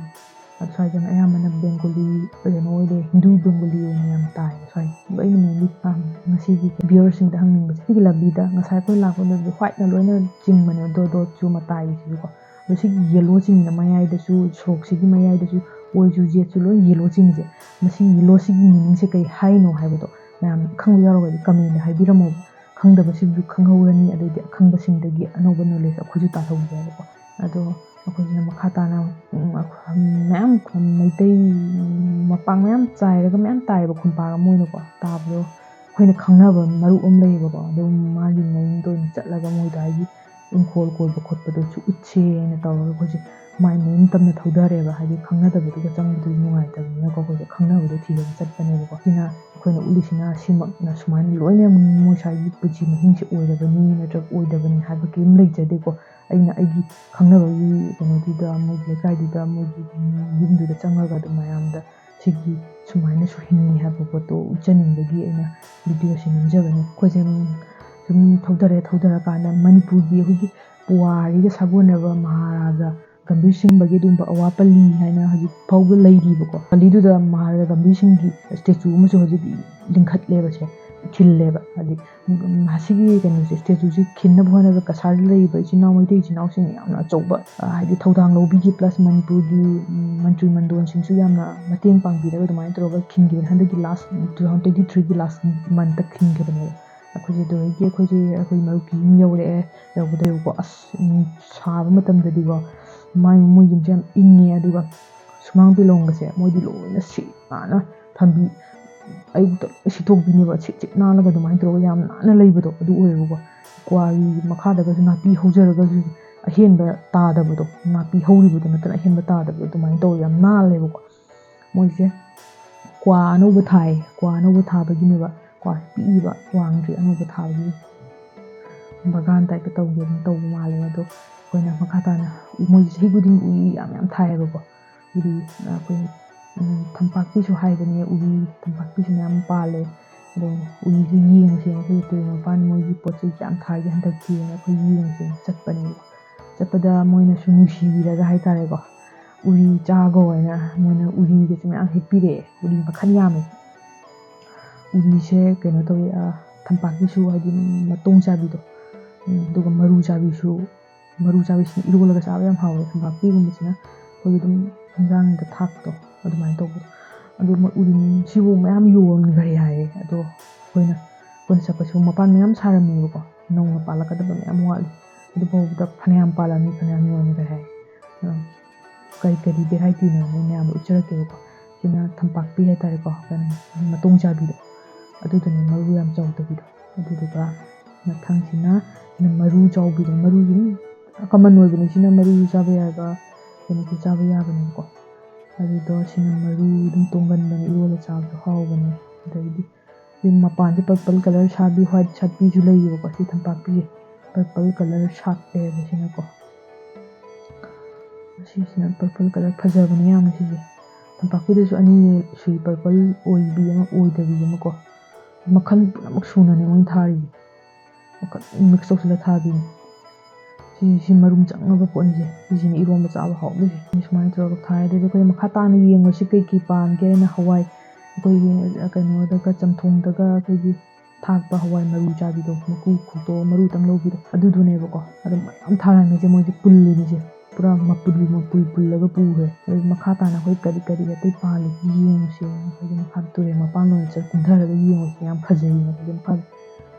ꯑꯗꯣ ꯁ꯭ꯋꯥꯏꯗꯅ ꯑꯌꯥꯝꯕꯅ ꯕꯦꯡꯒꯣꯂꯤ, ꯀꯩꯅꯣ ꯑꯣꯏꯔꯦ, ꯍꯤꯟꯗꯨ ꯕꯦꯡꯒꯣꯂꯤ ꯑꯣꯏꯅ ꯌꯥꯝ ꯇꯥꯏꯌꯦ ꯁ꯭ꯋꯥꯏꯗ꯫ ꯑꯗꯣ ꯑꯩꯅ mainly, ꯑ, ꯉꯁꯤꯒꯤ viewersꯁꯤꯡꯗ ꯍꯪꯅꯤꯡꯕꯁꯦ, ꯁꯤꯒꯤ ꯂꯝꯕꯤꯗ ꯉꯁꯥꯏ ꯑꯩꯈꯣꯏ ꯂꯥꯛꯄ ꯃꯇꯝꯗ whiteꯅ ꯂꯣꯏꯅ ꯆꯤꯡꯕꯅꯦ, ꯗꯣꯠ ꯗꯣꯠꯁꯨ ꯃꯇꯥꯏꯒꯤꯁꯤꯁꯨꯀꯣ꯫ ꯑꯗꯣ ꯁꯤꯒꯤ yellow ꯆꯤꯡꯉꯤꯅ ꯃꯌꯥꯏꯗꯁꯨ, ꯁꯣꯔꯣꯛꯁꯤꯒꯤ ꯃꯌꯥꯏꯗꯁꯨ ꯑꯣꯏꯁꯨ ꯌꯦꯠꯁꯨ ꯂꯣꯏ yellow ꯆꯤꯡꯉꯤꯁꯦ, ꯃꯁꯤ yellowꯁꯤꯒꯤ meaningꯁꯦ ꯀꯩ ꯍꯥꯏꯅꯣ ꯍꯥꯏꯕꯗꯣ ꯃꯌꯥꯝ ꯈꯪꯕ ꯌꯥꯎꯔꯒꯗꯤ commentꯗ ꯍꯥꯏꯕꯤꯔꯝꯃꯣꯕ꯫ ꯈꯪꯗꯕꯁꯤꯡꯁꯨ ꯈꯪꯍꯧꯔꯅꯤ, ꯑꯗꯩꯗꯤ ꯑꯈꯪꯕꯁꯤꯡꯗꯒꯤ ꯑꯅꯧꯕ knowledge ꯑꯩꯈꯣꯏꯁꯨ ꯇꯥꯜꯍꯧꯒꯦꯕꯀꯣ꯫ ꯑꯗꯣ ꯑꯩꯈꯣꯏꯁꯤꯅ ꯃꯈꯥ ꯇꯥꯅ, ꯎꯝ, ꯑꯩꯈꯣꯏ ꯃꯌꯥꯝ, ꯃꯩꯇꯩ ꯃꯄꯥꯡ ꯃꯌꯥꯝ ꯆꯥꯏꯔꯒ ꯃꯌꯥꯝ ꯇꯥꯏꯌꯦꯕ ꯈꯨꯟꯄꯥꯛ ꯑꯃ ꯑꯣꯏꯅꯀꯣ꯫ ꯇꯥꯕꯗꯣ ꯑꯩꯈꯣꯏꯅ ꯈꯪꯅꯕ ꯃꯔꯨꯞ ꯑꯃ ꯂꯩꯌꯦꯕꯀꯣ, ꯑꯗꯨꯝ ꯃꯥꯒꯤ ꯃꯌꯨꯝꯗ ꯑꯣꯏꯅ ꯆꯠꯂꯒ ꯃꯣꯏꯗ ꯍꯥꯏꯗꯤ ꯏꯪꯈꯣꯜ ꯀꯣꯏꯕ ꯈꯣꯠꯄꯗꯣ ꯁꯨ ꯎꯠꯁꯦꯅ ꯇꯧꯔꯒ ꯑꯩꯈꯣꯏꯁꯦ ꯃꯥꯏ ꯃꯌꯨꯝ ꯇꯝꯅ ꯊꯧꯗꯔꯦꯕ꯫ ꯍꯥꯏꯗꯤ ꯈꯪꯅꯗꯕꯗꯨꯒ ꯆꯪꯕꯗꯨꯗꯤ ꯅꯨꯡꯉꯥꯏꯇꯕꯅꯤꯅꯀꯣ, ꯑꯩꯈꯣꯏꯁꯦ ꯈꯪꯅꯕꯗꯣ ꯊꯤꯔꯒ ꯆꯠꯄꯅꯦꯕꯀꯣ꯫ ꯁꯤꯅ ꯑꯩꯈꯣꯏꯅ ꯎꯠꯂꯤꯁꯤꯅ ꯁꯤꯃꯛꯅ ꯁꯨꯃꯥꯏꯅ ꯂꯣꯏꯅ ꯃꯣꯏ ꯁ꯭ꯋꯥꯏꯒꯤ ꯄꯨꯟꯁꯤ ꯃꯍꯤꯡꯁꯦ ꯑꯣꯏꯔꯕꯅꯤ ꯅꯠꯇ꯭ꯔꯒ ꯑꯣꯏꯗꯕꯅꯤ ꯍꯥꯏꯕ ꯀꯔꯤꯝ ꯂꯩꯖꯗꯦꯀꯣ꯫ ꯑꯩꯅ ꯑꯩꯒꯤ ꯈꯪꯅꯕꯒꯤ ꯀꯩꯅꯣꯗꯨꯗ, ꯃꯣꯏꯒꯤ ꯂꯩꯀꯥꯏꯗꯨꯗ, ꯃꯣꯏꯒꯤ ꯌꯨꯝꯗꯨꯗ ꯆꯪꯉꯒ ꯑꯗꯨꯝ ꯃꯌꯥꯝꯗ ꯁꯤꯒꯤ ꯁꯨꯃꯥꯏꯅꯁꯨ ꯍꯤꯡꯉꯤ ꯍꯥꯏꯕ ꯄꯣꯠꯇꯣ ꯎꯠꯆꯅꯤꯡꯕꯒꯤ ꯑꯩꯅ videoꯁꯤ ꯅꯝꯖꯕꯅꯤ꯫ ꯑꯩꯈꯣꯏꯁꯦ, ꯎꯝ, ꯁꯨꯝ ꯊꯧꯗꯔꯦ꯫ ꯊꯧꯗꯔꯀꯥꯟꯗ ꯃꯅꯤꯄꯨꯔꯒꯤ ꯑꯩꯈꯣꯏꯒꯤ ꯄꯨꯋꯥꯔꯤꯒ ꯁꯥꯒꯣꯟꯅꯕ ꯃꯍꯥꯔꯥꯖꯥ ꯒꯝꯚꯤꯔ ꯁꯤꯡꯕꯒꯤ ꯑꯗꯨꯒꯨꯝꯕ ꯑꯋꯥ ꯄꯜꯂꯤ ꯍꯥꯏꯅ ꯍꯧꯖꯤꯛ ꯐꯥꯎꯕ ꯂꯩꯔꯤꯕꯀꯣ꯫ ꯄꯜꯂꯤꯗꯨꯗ ꯃꯍꯥꯔꯥꯖꯥ ꯒꯝꯚꯤꯔ ꯁꯤꯡꯒꯤ ꯁ꯭ꯇꯦꯆꯨ ꯑꯃꯁꯨ ꯍꯧꯖꯤꯛ ꯂꯤꯡꯈꯠꯂꯦꯕ, ꯁꯦ ꯈꯤꯜꯂꯦꯕ꯫ ꯍꯥꯏꯗꯤ ꯃꯁꯤꯒꯤ ꯀꯩꯅꯣꯁꯦ, ꯁ꯭ꯇꯦꯆꯨꯁꯦ ꯈꯤꯟꯅꯕ ꯍꯣꯠꯅꯕꯗ ꯀꯁꯥꯔꯗ ꯂꯩꯔꯤꯕ ꯏꯆꯤꯟ ꯏꯅꯥꯎ, ꯃꯩꯇꯩ ꯏꯆꯤꯟ ꯏꯅꯥꯎꯁꯤꯡꯅ ꯌꯥꯝꯅ ꯑꯆꯧꯕ, ꯍꯥꯏꯗꯤ ꯊꯧꯗꯥꯡ ꯂꯧꯕꯤꯈꯤ꯫ ꯄ꯭ꯂꯁ ꯃꯅꯤꯄꯨꯔꯒꯤ ꯃꯟꯇ꯭ꯔꯤ ꯃꯟꯗꯣꯟꯁꯤꯡꯁꯨ ꯌꯥꯝꯅ ꯃꯇꯦꯡ ꯄꯥꯡꯕꯤꯔꯒ ꯑꯗꯨꯃꯥꯏꯅ ꯇꯧꯔꯒ ꯈꯤꯟꯈꯤꯕꯅꯤ꯫ ꯍꯟꯗꯛꯀꯤ ꯂꯥꯁ, ꯇꯨ ꯊꯥꯎꯖꯟ ꯇ꯭ꯋꯦꯟꯇꯤ ꯊ꯭ꯔꯤꯒꯤ ꯂꯥꯁ ꯃꯟꯠꯇ ꯈꯤꯟꯈꯤꯕꯅꯦꯕ꯫ ꯑꯩꯈꯣꯏꯁꯦ ꯑꯗꯨꯗꯒꯤ ꯑꯩꯈꯣꯏꯁꯦ, ꯑꯩꯈꯣꯏ ꯃꯔꯨꯞꯀꯤ ꯌꯨꯝ ꯌꯧꯔꯛꯑꯦ꯫ ꯌꯧꯕꯗꯀꯣ, ꯑꯁ, ꯁꯥꯕ ꯃꯇꯝꯗꯗꯤꯀꯣ, ꯃꯥꯏ, ꯃꯣꯏ ꯌꯨꯝꯁꯦ ꯌꯥꯝ ꯏꯪꯉꯦ꯫ ꯑꯗꯨꯒ ꯁꯨꯃꯥꯡ ꯄꯤꯂꯣꯡꯒꯁꯦ ꯃꯣꯏꯗꯤ ꯂꯣꯏꯅ ꯁꯤꯠ ꯅꯥꯟꯅ ꯊꯝꯕꯤ꯫ ꯑꯌꯨꯛꯇ ꯂꯣꯏ ꯁꯤꯠꯇꯣꯛꯄꯤꯅꯦꯕ, ꯁꯤꯠ ꯁꯤꯠ ꯅꯥꯜꯂꯒ ꯑꯗꯨꯃꯥꯏꯅ ꯇꯧꯔꯒ ꯌꯥꯝ ꯅꯥꯟꯅ ꯂꯩꯕꯗꯣ ꯑꯗꯨ ꯑꯣꯏꯌꯦꯕꯀꯣ꯫ ꯀ꯭ꯋꯥꯒꯤ ꯃꯈꯥꯗꯒꯁꯨ ꯅꯥꯄꯤ ꯍꯧꯖꯔꯒꯁꯨ ꯑꯍꯦꯟꯕ ꯇꯥꯗꯕꯗꯣ, ꯅꯥꯄꯤ ꯍꯧꯔꯤꯕꯗꯣ ꯅꯠꯇꯅ ꯑꯍꯦꯟꯕ ꯇꯥꯗꯕꯗꯣ ꯑꯗꯨꯃꯥꯏꯅ ꯇꯧꯔꯒ ꯌꯥꯝ ꯅꯥꯜꯂꯦꯕꯀꯣ꯫ ꯃꯣꯏꯁꯦ ꯀ꯭ꯋꯥ ꯑꯅꯧꯕ ꯊꯥꯏ꯫ ꯀ꯭ꯋꯥ ꯑꯅꯧꯕ ꯊꯥꯕꯒꯤꯅꯦꯕ꯫ ꯀ꯭ꯋꯥ ꯄꯤꯛꯏꯕ, ꯋꯥꯡꯗ꯭ꯔꯤ, ꯑꯅꯧꯕ ꯊꯥꯕꯒꯤ ꯕꯒꯥꯟ ꯇꯥꯏꯞꯇ ꯇꯧꯒꯦꯅ ꯇꯧꯕ ꯃꯥꯜꯂꯦ꯫ ꯑꯗꯣ ꯑꯩꯈꯣꯏꯅ ꯃꯈꯥ ꯇꯥꯅ ꯃꯣꯏꯁꯦ ꯆꯍꯤ ꯈꯨꯗꯤꯡꯒꯤ ꯎꯔꯤ ꯌꯥꯝ ꯌꯥꯝ ꯊꯥꯏꯌꯦꯕꯀꯣ꯫ ꯎꯔꯤ, ꯑꯩꯈꯣꯏ, ꯎꯝ, ꯊꯝꯄꯥꯛꯄꯤꯁꯨ ꯍꯥꯏꯕꯅꯦ, ꯎꯔꯤ ꯊꯝꯄꯥꯛꯄꯤꯁꯨ ꯃꯌꯥꯝ ꯄꯥꯜꯂꯦ꯫ ꯑꯗꯣ ꯎꯔꯤꯁꯦ ꯌꯦꯡꯉꯨꯁꯦ, ꯑꯩꯈꯣꯏ ꯇꯨꯔꯦꯜ ꯃꯄꯥꯟ ꯃꯣꯏꯒꯤ ꯄꯣꯠ ꯆꯩ ꯀꯌꯥꯝ ꯊꯥꯒꯦ ꯍꯟꯗꯛꯇꯤꯅ ꯑꯩꯈꯣꯏ ꯌꯦꯡꯉꯨꯁꯦꯅ ꯆꯠꯄꯅꯦꯕ꯫ ꯆꯠꯄꯗ ꯃꯣꯏꯅꯁꯨ ꯅꯨꯡꯁꯤꯕꯤꯔꯒ ꯍꯥꯏꯇꯥꯔꯦꯀꯣ, ꯎꯔꯤ ꯆꯥꯒꯣ ꯍꯥꯏꯅ ꯃꯣꯏꯅ ꯎꯔꯤꯒꯁꯦ ꯃꯌꯥꯝ ꯍꯦꯛꯄꯤꯔꯛꯑꯦ꯫ ꯎꯔꯤ ꯃꯈꯜ ꯌꯥꯝꯃꯦ꯫ ꯎꯔꯤꯁꯦ ꯀꯩꯅꯣ ꯇꯧꯋꯤ, ꯑ, ꯊꯝꯄꯥꯛꯀꯤꯁꯨ, ꯍꯥꯏꯗꯤ ꯃꯇꯣꯡ ꯆꯥꯕꯤꯗꯣ, ꯎꯝ, ꯑꯗꯨꯒ ꯃꯔꯨ ꯆꯥꯕꯤꯁꯨ, ꯃꯔꯨ ꯆꯥꯕꯤꯁꯤꯅ ꯏꯔꯣꯜꯂꯒ ꯆꯥꯕ ꯌꯥꯝ ꯍꯥꯎꯋꯦ꯫ ꯊꯝꯄꯥꯛꯄꯤꯒꯨꯝꯕꯁꯤꯅ ꯑꯩꯈꯣꯏꯒꯤ ꯑꯗꯨꯝ ꯍꯤꯟꯖꯥꯡꯗ ꯊꯥꯛꯄꯗꯣ ꯑꯗꯨꯃꯥꯏꯅ ꯇꯧꯕꯗꯣ꯫ ꯑꯗꯨ ꯃꯣꯏ ꯎꯔꯤ ꯁꯤꯕꯨ ꯃꯌꯥꯝ ꯌꯣꯟꯈ꯭ꯔꯦ ꯍꯥꯏꯌꯦ꯫ ꯑꯗꯣ ꯑꯩꯈꯣꯏꯅ, ꯑꯩꯈꯣꯏꯅ ꯆꯠꯄꯁꯨ ꯃꯄꯥꯟ ꯃꯌꯥꯝ ꯁꯥꯔꯝꯃꯦꯕꯀꯣ, ꯅꯧꯅ ꯄꯥꯜꯂꯛꯀꯗꯕ ꯃꯌꯥꯝ ꯋꯥꯠꯂꯤ꯫ ꯑꯗꯨ ꯐꯥꯎꯕꯗ ꯐꯅꯌꯥꯝ ꯄꯥꯜꯂꯝꯃꯤ, ꯐꯅꯌꯥꯝ ꯌꯣꯟꯈ꯭ꯔꯦ ꯍꯥꯏ꯫ ꯑꯗꯨꯝ ꯀꯔꯤ ꯀꯔꯤ ꯚꯦꯔꯥꯏꯇꯤꯅꯣ ꯃꯣꯏ ꯃꯌꯥꯝꯗꯣ ꯎꯠꯆꯔꯛꯀꯦꯕꯀꯣ꯫ ꯁꯤꯅ ꯊꯝꯄꯥꯛꯄꯤ ꯍꯥꯏꯇꯥꯔꯦꯀꯣ, ꯀꯩꯅꯣ, ꯃꯇꯣꯡ ꯆꯥꯕꯤꯗꯣ, ꯑꯗꯨꯗꯨꯅꯦ, ꯃꯔꯨ ꯌꯥꯝ ꯆꯥꯎꯗꯕꯤꯗꯣ꯫ ꯑꯗꯨꯗꯨꯒ ꯃꯊꯪꯁꯤꯅ, ꯁꯤꯅ ꯃꯔꯨ ꯆꯥꯎꯕꯤꯗꯣ, ꯃꯔꯨꯁꯨ ꯑꯗꯨꯝ ꯀꯃꯟ ꯑꯣꯏꯕꯅꯦ꯫ ꯁꯤꯅ ꯃꯔꯨꯁꯨ ꯆꯥꯕ ꯌꯥꯕ, ꯀꯩꯅꯣꯁꯨ ꯆꯥꯕ ꯌꯥꯕꯅꯦꯕꯀꯣ꯫ ꯑꯗꯨꯗꯣ ꯁꯤꯅ ꯃꯔꯨ ꯑꯗꯨꯝ ꯇꯣꯡꯒꯟꯕꯅꯦ, ꯏꯔꯣꯜꯂ ꯆꯥꯕꯁꯨ ꯍꯥꯎꯕꯅꯦ꯫ ꯑꯗꯒꯤꯗꯤ ꯁꯤ ꯃꯄꯥꯟꯁꯦ ꯄꯔꯄꯜ ꯀꯂꯔ ꯁꯥꯠꯄꯤ, ꯋꯥꯏꯠ ꯁꯥꯠꯄꯤꯁꯨ ꯂꯩꯌꯦꯕꯀꯣ꯫ ꯁꯤ ꯊꯝꯄꯥꯛꯄꯤꯁꯦ ꯄꯔꯄꯜ ꯀꯂꯔ ꯁꯥꯠꯂꯦꯕ ꯁꯤꯅꯀꯣ꯫ ꯁꯤꯁꯤꯅ ꯄꯔꯄꯜ ꯀꯂꯔ ꯐꯖꯕꯅꯦ ꯌꯥꯝꯅ ꯁꯤꯁꯦ꯫ ꯊꯝꯄꯥꯛꯄꯤꯗꯁꯨ ꯑꯅꯤ ꯁꯨꯏ, ꯄꯔꯄꯜ ꯑꯣꯏꯕꯤ ꯑꯃ, ꯑꯣꯏꯗꯕꯤ ꯑꯃꯀꯣ꯫ ꯃꯈꯜ ꯄꯨꯝꯅꯃꯛ ꯁꯨꯅꯅꯦ ꯃꯣꯏꯅ ꯊꯥꯔꯤꯁꯦ꯫ ꯃꯤꯛꯁ ꯇꯧꯁꯤꯜꯂ ꯊꯥꯕꯤꯅꯤ꯫ ꯁꯤ ꯁꯤ ꯃꯔꯨꯝ ꯆꯪꯉꯕ ꯄꯣꯠꯅꯤꯁꯦ꯫ ꯁꯤꯁꯤꯅ ꯏꯔꯣꯝꯕ ꯆꯥꯕ ꯍꯥꯎꯗꯣꯏꯁꯦ꯫ ꯁꯨꯃꯥꯏꯅ ꯇꯧꯔꯒ ꯊꯥꯏ꯫ ꯑꯗꯩꯗꯤ ꯑꯩꯈꯣꯏꯅ ꯃꯈꯥ ꯇꯥꯅ ꯌꯦꯡꯉꯁꯤ ꯀꯩ ꯀꯩ ꯄꯥꯟꯒꯦ ꯍꯥꯏꯅ ꯍꯋꯥꯏ, ꯑꯩꯈꯣꯏꯒꯤ ꯀꯩꯅꯣꯗꯒ ꯆꯝꯊꯣꯡꯗꯒ ꯑꯩꯈꯣꯏꯒꯤ ꯊꯥꯛꯄ ꯍꯋꯥꯏ ꯃꯔꯨ ꯆꯥꯕꯤꯗꯣ, ꯃꯀꯨ ꯈꯣꯛꯇꯣꯛꯑ ꯃꯔꯨꯇꯪ ꯂꯧꯕꯤꯗꯣ, ꯑꯗꯨꯗꯨꯅꯦꯕꯀꯣ꯫ ꯑꯗꯨ ꯃꯌꯥꯝ ꯊꯥꯔꯝꯃꯤꯁꯦ ꯃꯣꯏꯁꯦ ꯄꯨꯜꯂꯤꯅꯤꯁꯦ꯫ ꯄꯨꯔꯥ ꯃꯄꯨꯜ ꯃꯄꯨꯜ ꯄꯨꯜꯂꯒ ꯄꯨꯈ꯭ꯔꯦ꯫ ꯑꯗꯨ ꯃꯈꯥ ꯇꯥꯅ ꯑꯩꯈꯣꯏ ꯀꯔꯤ ꯀꯔꯤ ꯑꯇꯩ ꯄꯥꯜꯂꯤ ꯌꯦꯡꯉꯨꯁꯦꯅ ꯑꯩꯈꯣꯏꯁꯦ ꯃꯈꯥ ꯇꯨꯔꯦꯜ ꯃꯄꯥꯟ ꯑꯣꯏꯅ ꯆꯠ ꯀꯨꯝꯊꯔꯒ ꯌꯦꯡꯉꯨꯁꯦ꯫ ꯌꯥꯝ ꯐꯖꯩꯌꯦꯅ ꯑꯩꯈꯣꯏꯁꯦ ꯃꯈꯥ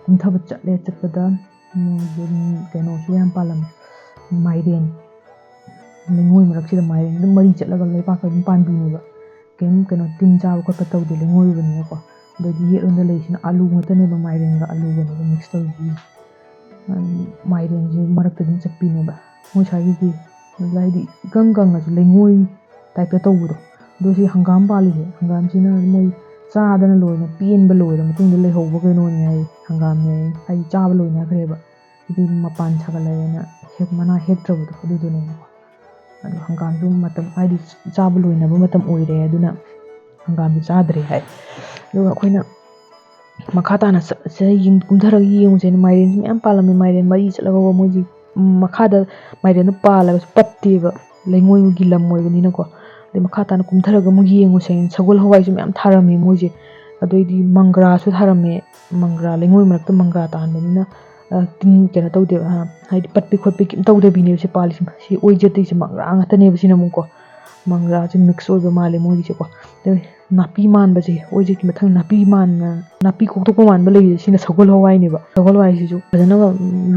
ꯀꯨꯝꯊꯕ ꯆꯠꯂꯦ꯫ ꯆꯠꯄꯗ ꯎꯝ, ꯀꯩꯅꯣꯁꯨ ꯌꯥꯝ ꯄꯥꯜꯂꯝꯃꯦ, ꯃꯥꯏꯔꯦꯟ꯫ ꯂꯩꯉꯣꯏ ꯃꯔꯛꯁꯤꯗ ꯃꯥꯏꯔꯦꯟ ꯑꯗꯨꯝ ꯃꯔꯤ ꯆꯠꯂꯒ ꯂꯩꯕꯥꯛꯇ ꯑꯗꯨꯝ ꯄꯥꯟꯕꯤꯅꯦꯕ꯫ ꯀꯩꯝ ꯀꯩꯅꯣ ꯇꯤꯟ ꯆꯥꯕ ꯈꯣꯠꯄ ꯇꯧꯗꯦ, ꯂꯩꯉꯣꯏ ꯑꯣꯏꯕꯅꯤꯅꯀꯣ꯫ ꯑꯗꯩꯗꯤ ꯌꯦꯠꯂꯣꯝꯗ ꯂꯩꯔꯤꯁꯤꯅ ꯑꯥꯂꯨ ꯉꯥꯛꯇꯅꯦꯕ, ꯃꯥꯏꯔꯦꯟꯒ ꯑꯥꯂꯨꯒꯅꯦꯕ ꯃꯤꯛꯁ ꯇꯧꯔꯤꯁꯤ꯫ ꯃꯥꯏꯔꯦꯟꯁꯤ ꯃꯔꯛꯇ ꯑꯗꯨꯝ ꯆꯠꯄꯤꯅꯦꯕ꯫ ꯃꯣꯏ ꯁ꯭ꯋꯥꯏꯒꯤꯗꯤ ꯍꯥꯏꯗꯤ ꯏꯀꯪ ꯀꯪꯉꯁꯨ ꯂꯩꯉꯣꯏ ꯇꯥꯏꯞꯇ ꯇꯧꯕꯗꯣ꯫ ꯑꯗꯣ ꯁꯤ ꯍꯪꯒꯥꯝ ꯄꯥꯜꯂꯤꯁꯦ, ꯍꯪꯒꯥꯝꯁꯤꯅ ꯃꯣꯏ ꯆꯥꯗꯅ ꯂꯣꯏꯅ ꯄꯦꯟꯕ ꯂꯣꯏꯔ ꯃꯇꯨꯡꯗ ꯂꯩꯍꯧꯕ ꯀꯩꯅꯣꯅꯦ ꯍꯥꯏ, ꯍꯪꯒꯥꯝꯅꯦ ꯍꯥꯏ, ꯍꯥꯏꯗꯤ ꯆꯥꯕ ꯂꯣꯏꯅꯈ꯭ꯔꯦꯕ꯫ ꯍꯥꯏꯗꯤ ꯃꯄꯥꯟ ꯁꯥꯒꯠꯂꯛꯑꯦꯅ ꯍꯦꯛ ꯃꯅꯥ ꯍꯦꯛꯇ꯭ꯔꯕꯗꯣ ꯑꯗꯨꯗꯨꯅꯦꯕꯀꯣ꯫ ꯑꯗꯣ ꯍꯪꯒꯥꯝꯁꯨ ꯃꯇꯝ ꯍꯥꯏꯗꯤ ꯆꯥꯕ ꯂꯣꯏꯅꯕ ꯃꯇꯝ ꯑꯣꯏꯔꯦ, ꯑꯗꯨꯅ ꯍꯪꯒꯥꯝꯁꯨ ꯆꯥꯗ꯭ꯔꯦ ꯍꯥꯏ꯫ ꯑꯗꯨꯒ ꯑꯩꯈꯣꯏꯅ ꯃꯈꯥ ꯇꯥꯅ ꯆꯠ-, ꯆꯠ-, ꯌꯦꯡ-, ꯀꯨꯝꯊꯔꯒ ꯌꯦꯡꯉꯨꯁꯦꯅ ꯃꯥꯏꯔꯦꯟꯁꯤ ꯃꯌꯥꯝ ꯄꯥꯜꯂꯝꯃꯦ꯫ ꯃꯥꯏꯔꯦꯟ ꯃꯔꯤ ꯆꯠꯂꯒꯀꯣ ꯃꯣꯏꯁꯤ, ꯎꯝ, ꯃꯈꯥꯗ ꯃꯥꯏꯔꯦꯟꯗꯣ ꯄꯥꯜꯂꯒꯁꯨ ꯄꯠꯇꯦꯕ, ꯂꯩꯉꯣꯏꯒꯤ ꯂꯝ ꯑꯣꯏꯕꯅꯤꯅꯀꯣ꯫ ꯑꯗꯩ ꯃꯈꯥ ꯇꯥꯅ ꯀꯨꯝꯊꯔꯒ ꯑꯃꯨꯛ ꯌꯦꯡꯉꯨꯁꯦꯅ ꯁꯒꯣꯜ ꯍꯋꯥꯏꯁꯨ ꯃꯌꯥꯝ ꯊꯥꯔꯝꯃꯦ ꯃꯣꯏꯁꯦ꯫ ꯑꯗꯩꯗꯤ ꯃꯪꯒ꯭ꯔꯥꯁꯨ ꯊꯥꯔꯝꯃꯦ꯫ ꯃꯪꯒ꯭ꯔꯥ, ꯂꯩꯉꯣꯏ ꯃꯔꯛꯇ ꯃꯪꯒ꯭ꯔꯥ ꯇꯥꯟꯕꯅꯤꯅ, ꯑ, ꯇꯤꯟ ꯀꯩꯅꯣ ꯇꯧꯗꯦꯕ, ꯑ, ꯍꯥꯏꯗꯤ ꯄꯠꯄꯤ ꯈꯣꯠꯄꯤ ꯀꯩꯝ ꯇꯧꯗꯕꯤꯅꯦꯕ ꯁꯤ ꯄꯥꯜꯂꯤꯁꯤ꯫ ꯁꯤ ꯑꯣꯏꯖꯗ꯭ꯔꯤꯁꯦ ꯃꯪꯒ꯭ꯔꯥ ꯉꯥꯛꯇꯅꯦꯕ ꯁꯤꯅ ꯑꯃꯨꯛꯀꯣ꯫ ꯃꯪꯒ꯭ꯔꯥꯁꯦ ꯃꯤꯛꯁ ꯑꯣꯏꯕ ꯃꯥꯜꯂꯦ ꯃꯣꯏꯒꯤꯁꯦꯀꯣ꯫ ꯑꯗꯩ ꯅꯥꯄꯤ ꯃꯥꯟꯕꯁꯦ, ꯑꯣꯏꯖꯠꯀꯤ ꯃꯊꯪ ꯅꯥꯄꯤ ꯃꯥꯟꯅ, ꯅꯥꯄꯤ ꯀꯣꯛꯊꯣꯛꯄ ꯃꯥꯟꯕ ꯂꯩꯔꯤꯁꯦ, ꯁꯤꯅ ꯁꯒꯣꯜ ꯍꯋꯥꯏꯅꯦꯕ꯫ ꯁꯒꯣꯜ ꯍꯋꯥꯏꯁꯤꯁꯨ ꯐꯖꯅ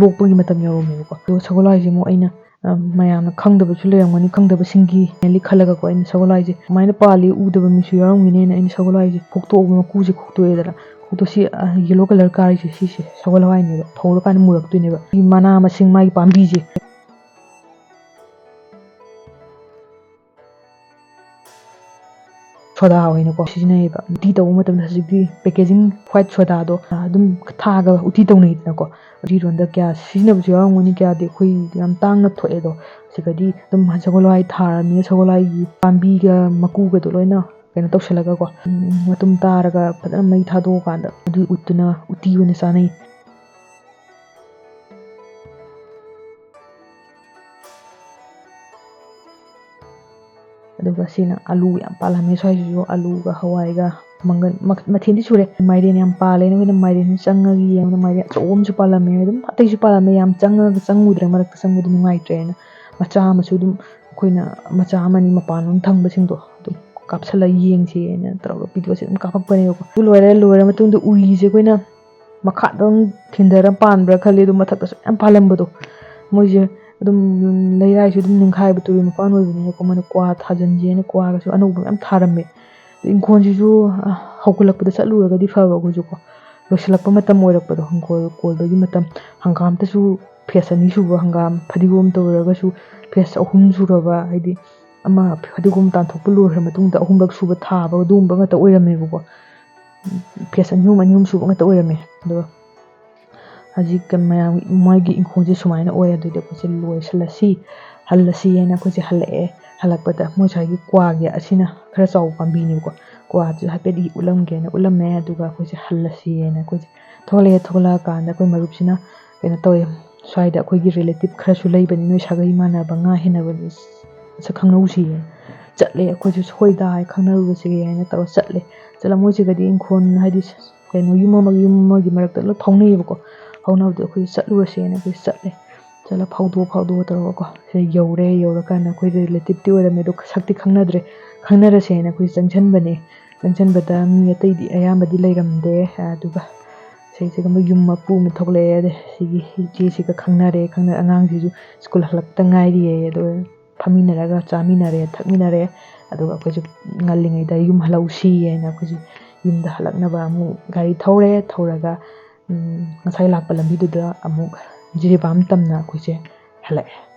ꯂꯣꯛꯄꯒꯤ ꯃꯇꯝ ꯌꯧꯔꯝꯃꯦꯕꯀꯣ꯫ ꯑꯗꯣ ꯁꯒꯣꯜ ꯍꯋꯥꯏꯁꯦ ꯑꯃꯨꯛ ꯑꯩꯅ, ꯑ, ꯃꯌꯥꯝꯅ ꯈꯪꯗꯕꯁꯨ ꯂꯩꯔꯝꯒꯅꯤ, ꯈꯪꯗꯕꯁꯤꯡꯒꯤ mainly ꯈꯜꯂꯒꯀꯣ, ꯑꯩꯅ ꯁꯒꯣꯜ ꯍꯋꯥꯏꯁꯦ ꯀꯃꯥꯏꯅ ꯄꯥꯜꯂꯤ ꯎꯗꯕ ꯃꯤꯁꯨ ꯌꯥꯎꯔꯝꯒꯅꯤꯅ ꯑꯩꯅ ꯁꯒꯣꯜ ꯍꯋꯥꯏꯁꯦ ꯈꯣꯛꯇꯣꯛꯑꯒ ꯃꯀꯨꯁꯦ ꯈꯣꯛꯇꯣꯛꯑꯦꯗꯅ꯫ ꯈꯣꯛꯇꯣꯛ-, ꯁꯤ, ꯑ, ꯌꯦꯂꯣ ꯀꯂꯔ ꯀꯥꯔꯤꯁꯦ ꯁꯤꯁꯦ ꯁꯒꯣꯜ ꯍꯋꯥꯏꯅꯦꯕ꯫ ꯐꯧꯔꯀꯥꯟꯗ ꯃꯨꯔꯛꯇꯣꯏꯅꯦꯕ꯫ ꯁꯤ ꯃꯅꯥ ꯃꯁꯤꯡ ꯃꯥꯒꯤ ꯄꯥꯝꯕꯤꯁꯦ꯫ ꯁꯣꯗꯥ ꯑꯣꯏꯅꯀꯣ ꯁꯤꯖꯤꯟꯅꯩꯌꯦꯕ꯫ ꯎꯇꯤ ꯇꯧꯕ ꯃꯇꯝꯗ ꯍꯧꯖꯤꯛꯇꯤ packaging white ꯁꯣꯗꯥꯗꯣ, ꯑ, ꯑꯗꯨꯝ ꯊꯥꯛꯑꯒ ꯎꯇꯤ ꯇꯧꯅꯩꯗꯅꯀꯣ꯫ ꯎꯇꯤꯔꯣꯟꯗ ꯀꯌꯥ ꯁꯤꯖꯤꯟꯅꯕꯁꯨ ꯌꯥꯎꯔꯝꯒꯅꯤ, ꯀꯌꯥꯗꯤ ꯑꯩꯈꯣꯏ ꯌꯥꯝ ꯇꯥꯡꯅ ꯊꯣꯛꯑꯦ꯫ ꯑꯗꯣ ꯁꯤꯒꯗꯤ ꯑꯗꯨꯝ ꯁꯒꯣꯜ ꯍꯋꯥꯏ ꯊꯥꯔꯕꯅꯤꯅ ꯁꯒꯣꯜ ꯍꯋꯥꯏꯒꯤ ꯄꯥꯝꯕꯤꯒ ꯃꯀꯨꯒꯗꯣ ꯂꯣꯏꯅ ꯀꯩꯅꯣ ꯇꯧꯁꯜꯂꯒꯀꯣ, ꯎꯝ, ꯃꯇꯨꯝ ꯇꯥꯔꯒ ꯐꯖꯅ ꯃꯩ ꯊꯥꯗꯣꯛꯑꯀꯥꯟꯗ ꯑꯗꯨ ꯎꯠꯇꯨꯅ ꯎꯇꯤ ꯑꯣꯏꯅ ꯆꯥꯅꯩ꯫ ꯑꯗꯨꯒ ꯁꯤꯅ ꯑꯂꯨ ꯌꯥꯝ ꯄꯥꯜꯂꯝꯃꯦ ꯁ꯭ꯋꯥꯏꯁꯤꯁꯨ, ꯑꯂꯨꯒ ꯍꯋꯥꯏꯒ ꯃꯪꯒꯟ, ꯃꯊꯦꯜꯗꯤ ꯁꯨꯔꯦ꯫ ꯃꯥꯏꯔꯦꯟ ꯌꯥꯝ ꯄꯥꯜꯂꯦꯅ ꯑꯩꯈꯣꯏꯅ ꯃꯥꯏꯔꯦꯟꯁꯤ ꯆꯪꯉꯒ ꯌꯦꯡꯕꯗ ꯃꯥꯏꯔꯦꯟ ꯑꯆꯧꯕ ꯑꯃꯁꯨ ꯄꯥꯜꯂꯝꯃꯦ꯫ ꯑꯗꯨꯝ ꯑꯇꯩꯁꯨ ꯄꯥꯜꯂꯝꯃꯦ, ꯌꯥꯝ ꯆꯪꯉꯒ ꯆꯪꯉꯨꯗ꯭ꯔꯦ, ꯃꯔꯛꯇ ꯆꯪꯕꯗꯣ ꯅꯨꯡꯉꯥꯏꯇ꯭ꯔꯦꯅ꯫ ꯃꯆꯥ ꯑꯃꯁꯨ ꯑꯗꯨꯝ ꯑꯩꯈꯣꯏꯅ ꯃꯆꯥ ꯑꯃꯅꯤ ꯃꯄꯥꯟꯂꯣꯝ ꯊꯪꯕꯁꯤꯡꯗꯣ ꯑꯗꯨꯝ ꯀꯥꯞꯁꯜꯂꯒ ꯌꯦꯡꯁꯦꯅ ꯇꯧꯔꯒ ꯚꯤꯗꯤꯑꯣꯁꯦ ꯑꯗꯨꯝ ꯀꯥꯞꯄꯛꯄꯅꯦꯕꯀꯣ꯫ ꯑꯗꯨ ꯂꯣꯏꯔꯦ, ꯂꯣꯏꯔ ꯃꯇꯨꯡꯗ ꯎꯔꯤꯁꯦ ꯑꯩꯈꯣꯏꯅ ꯃꯈꯥꯗ ꯑꯗꯨꯝ ꯊꯤꯟꯊꯔ ꯄꯥꯟꯕ꯭ꯔꯥ ꯈꯜꯂꯤ, ꯑꯗꯨꯝ ꯃꯊꯛꯇꯁꯨ ꯌꯥꯝ ꯄꯥꯜꯂꯝꯕꯗꯣ꯫ ꯃꯣꯏꯁꯦ ꯑꯗꯨꯝ ꯂꯩꯔꯥꯏꯁꯨ ꯑꯗꯨꯝ ꯅꯤꯡꯈꯥꯏꯕ, ꯇꯨꯔꯦꯜ ꯃꯄꯥꯟ ꯑꯣꯏꯕꯅꯤꯅꯀꯣ, ꯃꯣꯏꯅ ꯀ꯭ꯋꯥ ꯊꯥꯖꯤꯟꯁꯦꯅ ꯀ꯭ꯋꯥꯒꯁꯨ ꯑꯅꯧꯕ ꯃꯌꯥꯝ ꯊꯥꯔꯝꯃꯦ꯫ ꯑꯗꯨ ꯏꯪꯈꯣꯜꯁꯤꯁꯨ ꯍꯧꯒꯠꯂꯛꯄꯗ ꯆꯠꯂꯨꯔꯒꯗꯤ ꯐꯕ, ꯑꯩꯈꯣꯏꯁꯨꯀꯣ ꯂꯣꯏꯁꯤꯜꯂꯛꯄ ꯃꯇꯝ ꯑꯣꯏꯔꯛꯄꯗꯣ, ꯍꯪꯈꯣꯜ ꯀꯣꯜꯕꯒꯤ ꯃꯇꯝ꯫ ꯍꯪꯒꯥꯝꯇꯁꯨ ꯐꯦꯁ ꯑꯅꯤ ꯁꯨꯕ ꯍꯪꯒꯥꯝ, ꯐꯗꯤꯒꯣꯝ ꯇꯧꯔꯒꯁꯨ ꯐꯦꯁ ꯑꯍꯨꯝ ꯁꯨꯔꯕ, ꯍꯥꯏꯗꯤ ꯑꯃ ꯐꯗꯤꯒꯣꯝ ꯇꯥꯟꯊꯣꯛꯄ ꯂꯣꯏꯈ꯭ꯔ ꯃꯇꯨꯡꯗ ꯑꯍꯨꯝꯂꯛ ꯁꯨꯕ ꯊꯥꯕ ꯑꯗꯨꯒꯨꯝꯕ ꯉꯥꯛꯇ ꯑꯣꯏꯔꯝꯃꯦꯕꯀꯣ꯫ ꯐꯦꯁ ꯑꯅꯤ ꯑꯍꯨꯝ, ꯑꯅꯤ ꯑꯍꯨꯝ ꯁꯨꯕ ꯉꯥꯛꯇ ꯑꯣꯏꯔꯝꯃꯦ꯫ ꯑꯗꯣ ꯍꯧꯖꯤꯛ ꯃꯌꯥꯝ ꯃꯣꯏꯒꯤ ꯏꯪꯈꯣꯜꯁꯦ ꯁꯨꯃꯥꯏꯅ ꯑꯣꯏ꯫ ꯑꯗꯨꯗꯤ ꯑꯩꯈꯣꯏꯁꯦ ꯂꯣꯏꯁꯤꯜꯂꯁꯤ, ꯍꯜꯂꯁꯤ ꯍꯥꯏꯅ ꯑꯩꯈꯣꯏꯁꯦ ꯍꯜꯂꯛꯑꯦ꯫ ꯍꯜꯂꯛꯄꯗ ꯃꯣꯏ ꯁ꯭ꯋꯥꯏꯒꯤ ꯀ꯭ꯋꯥꯒꯤ ꯑꯁꯤꯅ ꯈꯔ ꯆꯥꯎꯕ ꯄꯥꯝꯕꯤꯅꯦꯕꯀꯣ, ꯀ꯭ꯋꯥꯁꯨ ꯍꯥꯏꯐꯦꯠ ꯎꯠꯂꯝꯒꯦꯅ ꯎꯠꯂꯝꯃꯦ꯫ ꯑꯗꯨꯒ ꯑꯩꯈꯣꯏꯁꯦ ꯍꯜꯂꯁꯤ ꯍꯥꯏꯅ ꯑꯩꯈꯣꯏꯁꯦ ꯊꯣꯛꯂꯛꯑꯦ꯫ ꯊꯣꯛꯂꯛꯑꯀꯥꯟꯗ ꯑꯩꯈꯣꯏ ꯃꯔꯨꯞꯁꯤꯅ ꯀꯩꯅꯣ ꯇꯧꯋꯦ, ꯁ꯭ꯋꯥꯏꯗ ꯑꯩꯈꯣꯏꯒꯤ ꯔꯤꯂꯦꯇꯤꯞ ꯈꯔꯁꯨ ꯂꯩꯕꯅꯤ, ꯅꯣꯏ ꯁꯥꯒꯩ ꯃꯥꯟꯅꯕ ꯉꯥ ꯍꯦꯟꯅꯕ ꯁꯛ ꯈꯪꯅꯧꯁꯤ꯫ ꯆꯠꯂꯦ ꯑꯩꯈꯣꯏꯁꯨ, ꯁꯣꯏꯗ ꯍꯥꯏ ꯈꯪꯅꯔꯨꯔꯁꯤꯒꯦ ꯍꯥꯏꯅ ꯇꯧꯔ ꯆꯠꯂꯦ꯫ ꯆꯠꯂ ꯃꯣꯏꯁꯤꯒꯗꯤ ꯏꯪꯈꯣꯜ ꯍꯥꯏꯗꯤ ꯀꯩꯅꯣ ꯌꯨꯝ ꯑꯃꯒꯤ ꯌꯨꯝ ꯑꯃꯒꯤ ꯃꯔꯛꯇ ꯂꯣꯏ ꯐꯥꯎꯅꯩꯌꯦꯕꯀꯣ꯫ ꯐꯥꯎꯅꯕꯗꯣ ꯑꯩꯈꯣꯏꯁꯨ ꯆꯠꯂꯨꯔꯁꯦꯅ ꯑꯩꯈꯣꯏꯁꯨ ꯆꯠꯂꯦ꯫ ꯆꯠꯂ ꯐꯥꯎꯗꯣꯛ ꯐꯥꯎꯗꯣꯛ ꯇꯧꯔꯒꯀꯣ, ꯁꯤꯗ ꯌꯧꯔꯦ꯫ ꯌꯧꯔꯀꯥꯟꯗ ꯑꯩꯈꯣꯏꯗ ꯔꯤꯂꯦꯇꯤꯞꯇꯤ ꯑꯣꯏꯔꯝꯃꯦ, ꯑꯗꯣ ꯁꯛꯇꯤ ꯈꯪꯅꯗ꯭ꯔꯦ꯫ ꯈꯪꯅꯔꯁꯦꯅ ꯑꯩꯈꯣꯏꯁꯨ ꯆꯪꯁꯟꯕꯅꯦ꯫ ꯆꯪꯁꯟꯕꯗ ꯃꯤ ꯑꯇꯩꯗꯤ ꯑꯌꯥꯝꯕꯗꯤ ꯂꯩꯔꯝꯗꯦ꯫ ꯑꯗꯨꯒ ꯁꯤꯁꯤꯒ ꯃꯣꯏ ꯌꯨꯝ ꯃꯄꯨ ꯑꯃ ꯊꯣꯛꯂꯛꯑꯦ꯫ ꯑꯗꯩ ꯁꯤꯒꯤ ꯏꯆꯦꯁꯤꯒ ꯈꯪꯅꯔꯦ꯫ ꯈꯪꯅꯔꯦ, ꯑꯉꯥꯡꯁꯤꯁꯨ ꯁ꯭ꯀꯨꯜ ꯍꯜꯂꯛꯇ ꯉꯥꯏꯔꯤꯌꯦ꯫ ꯑꯗꯨꯒ ꯐꯝꯃꯤꯟꯅꯔꯒ ꯆꯥꯃꯤꯟꯅꯔꯦ, ꯊꯛꯃꯤꯟꯅꯔꯦ꯫ ꯑꯗꯨꯒ ꯑꯩꯈꯣꯏꯁꯨ ꯉꯜꯂꯤꯉꯩꯗ ꯌꯨꯝ ꯍꯜꯂꯧꯁꯤ ꯍꯥꯏꯅ ꯑꯩꯈꯣꯏꯁꯨ ꯌꯨꯝꯗ ꯍꯜꯂꯛꯅꯕ ꯑꯃꯨꯛ ꯒꯥꯔꯤ ꯊꯧꯔꯦ꯫ ꯊꯧꯔꯒ ꯎꯝ, ꯉꯁꯥꯏ ꯂꯥꯛꯄ ꯂꯝꯕꯤꯗꯨꯗ ꯑꯃꯨꯛ ꯖꯤꯔꯤꯕꯥꯝ ꯇꯝꯅ ꯑꯩꯈꯣꯏꯁꯦ ꯍꯜꯂꯛꯑꯦ꯫